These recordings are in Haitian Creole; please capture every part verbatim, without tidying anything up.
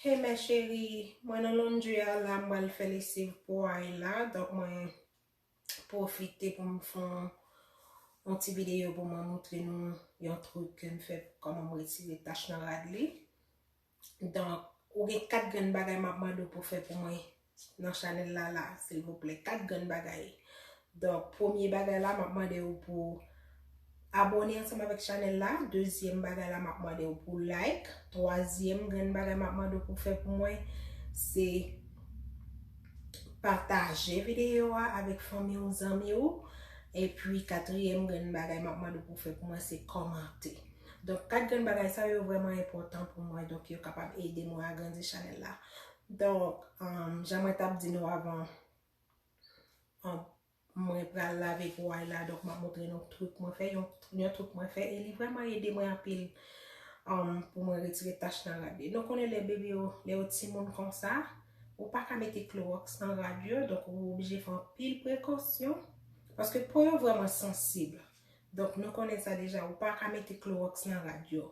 Hey mes chéries, mwen nan laundry a la, m pral fè lesiv pou Ayla. Donk mwen pwofite pou m fè yon, yon ti videyo pou mwen montre nou yon trik ke m fè, kòman m retire tach nan rad li. Donk, ou gen kat grenn bagay m ap mande w pou fè pou mwen nan chanèl la, la, silvouplè. Kat grenn bagay. Donk, premye bagay la, m ap mande w pou abòne ansanm avèk chanèl la. Dezyèm bagay la, m ap mande w pou like. Twazyèm grenn bagay m ap mande w pou fè pou mwen, se pataje videyo a avèk fanmi w, zanmi w. Epi, katriyèm grenn bagay m ap mande w pou fè pou mwen, se kòmante. Donk, kat grenn bagay sa yo vrèman enpòtan pou mwen. Donk, yo kapab ede mwen agrandi chanèl la. Donk, um, jan mwen t ap di nou avan, um, mwen pral lave pou Ayla. Donk, m ap montre nou trik mwen fè, yon, yon trik mwen fè. E li vrèman ede mwen anpil, um, pou mwen retire tach nan rad li. Nou konnen lè bebe yo, lè yo timoun konsa, ou pa ka mete klowòks nan rad yo. Donk, ou oblije fè anpil prekosyon. Paske po yo vrèman sansib. Donk, nou konnen sa deja, ou pa ka mete klowòks nan rad yo.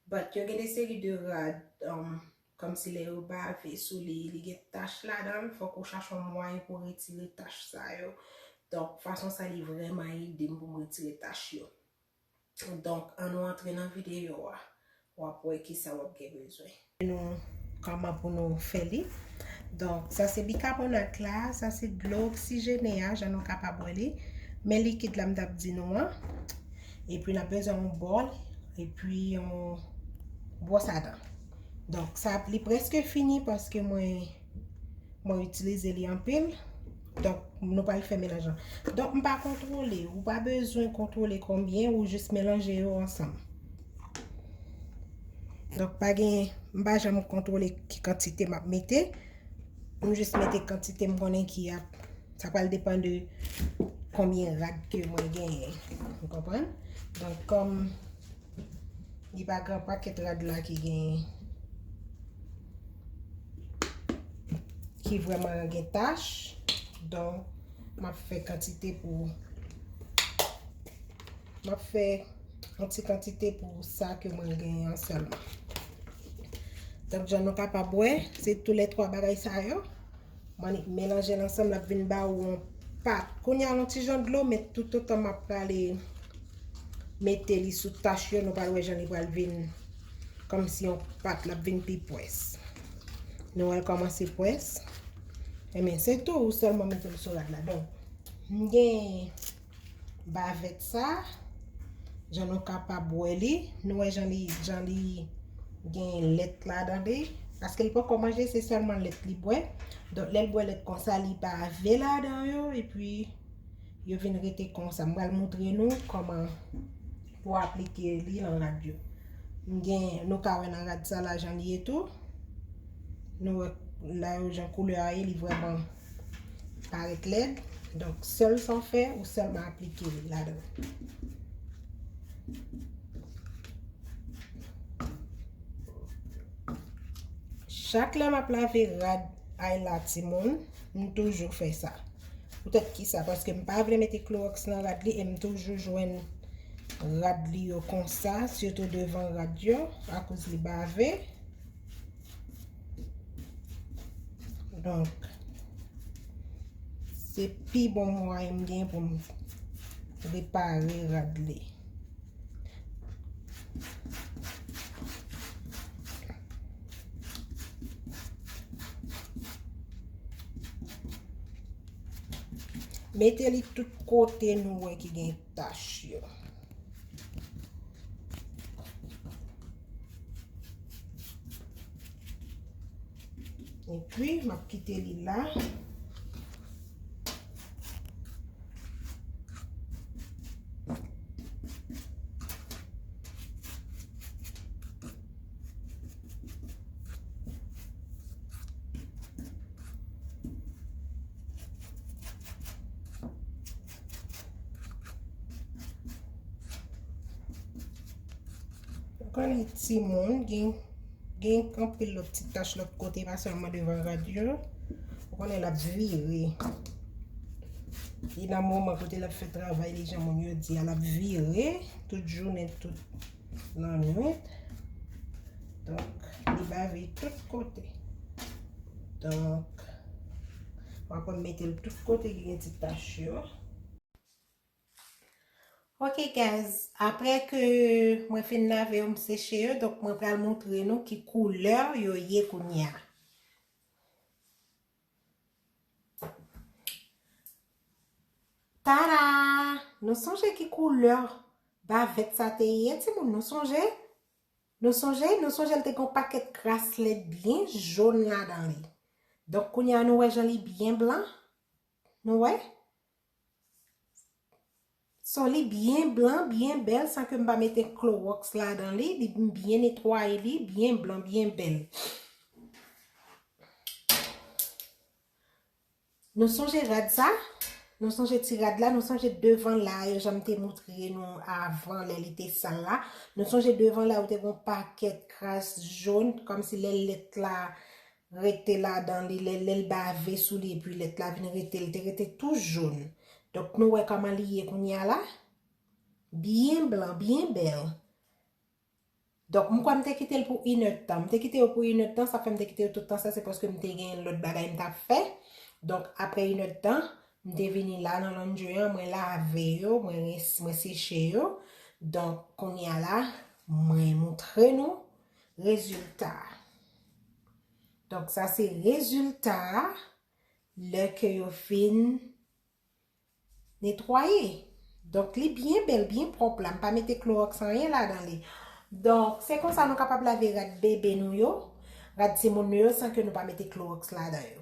But, yo gen de seri de rad, um, kòmsi lè yo bave sou li, li gen tach ladan l, fòk ou chache yon mwayen pou retire tach sa yo. Donk, fason sa li vrèman ede m pou m retire tach yo. Donk, ann nou antre nan videyo a. W ap wè kisa w ap gen bezwen. Nou kòman pou nou fè li. Donk, sa se bikabonat la, sa se dlo oksijene a, jan nou kapab wè li. Men likid la m t ap di nou an. Epi n ap bezwen yon bòl, epi yon bwòs a dan. Donk, sa, li prèske fini paske mwen, mwen itilize li anpil. Donk, nou pral fè melanj lan. Donk, m pa kontwole, ou pa bezwen kontwole konbyen, ou jis melanje yo ansanm. Donk, pa gen, m pa janm kontwole ki kantite m ap mete. M jis mete kantite m konnen ki ap, sa pral depann de konbyen rad ke mwen genyen. Ou konprann? Donk, kòm li pa gen yon pakèt rad la ki gen, ki vrèman gen tach, donk, m ap fè kantite pou, m ap fè yon ti kantite pou sa ke mwen genyen an sèlman. Donk, jan nou kapab wè, se toulètwa bagay sa yo. Mwen melanje l ansanm, l ap vin ba ou yon pat. Kounye a, yon ti jan dlo, men toutotan m ap prale mete li sou tach yo, nou pral wè jan li pral vin kòmsi yon pat, l ap vin pi pwès. Nou wè l kòmanse pwès. Ebyen, se tou, ou sèlman mete l sou rad la. Donk, m gen bavèt sa, jan nou kapab wè li, nou wè jan li, jan li gen lèt ladan li, paske li poko manje, se sèlman lèt li bwè. Donk, lè l bwè lèt konsa, li bave ladan yo, epi yo vin rete konsa. M pral montre nou kòman pou aplike li nan rad yo. M gen, nou ka wè nan rad sa la jan li ye tou. Nou wè la yo jan koulè a ye, li vrèman parèt lèd. Donk, sèl sa w fè, ou sèlman aplike li ladan. Chak lè m ap lave rad Ayla timoun, m toujou fè sa. Poutèt ki sa? Paske m pa vle mete klowòks nan rad li e m toujou jwenn rad li yo konsa, sitou devan rad yo, akoz li bave. Donk, se pi bon mwayen m gen pou m repare rad li. Mete li tout kote nou wè ki gen tach yo. Epi, m ap kite li la. Ou konnen timoun gen, gen anpil lòt ti tach lòt kote, pa sèlman devan rad yo. Ou konnen l ap vire. Li nan moman kote l ap fè travay li, jan moun yo di a, l ap vire tout jounen, tout lannwit. Donk, li bave tout kote. Donk, m ap mete l tout kote ki gen ti tach yo. Ok guys, apre ke mwen fin lave yo, m seche yo, donk mwen pral montre nou ki koulè yo ye kounye a. Tada! Nou sonje ki koulè bavèt sa te ye, timoun, nou sonje? Nou sonje? Nou sonje l te gen yon pakèt kras lèt byen jòn ladan li. Donk, kounye a nou wè jan li byen blan. Nou wè? So, li byen blan, byen bèl, san ke m pa mete klowòks ladan li. Li byen netwaye li, byen blan, byen bèl. Nou sonje rad sa? Nou sonje ti rad la? Nou sonje devan la, jan m te montre nou avan, lè li te sal la? Nou sonje devan la, ou te gen yon pakèt kras jòn, kòmsi lè lèt la rete ladan li, lè, lè l bave sou li, epi lèt la vin rete, li te rete tou jòn. Donk, nou wè kòman li ye kounye a la? Byen blan, byen bèl. Donk, m kwè m te kite l pou inèdtan. M te kite yo pou inèdtan, sa fè m te kite yo tout tan sa, se paske m te gen lòt bagay m t ap fè. Donk, apre inèdtan, m te vini la nan laundry an, mwen lave yo, mwen res-, mwen seche yo. Donk, kounye a la, mwen montre nou rezilta. Donk, sa se rezilta a lè ke yo fin netwaye. Donk, li byen bèl, byen pwòp la. M pa mete klowòks anyen ladan li. Donk, se konsa nou kapab lave rad bebe nou yo, rad timoun nou yo, san ke nou pa mete klowòks ladan yo.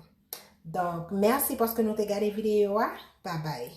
Donk, mèsi paske nou te gade videyo a. Babay.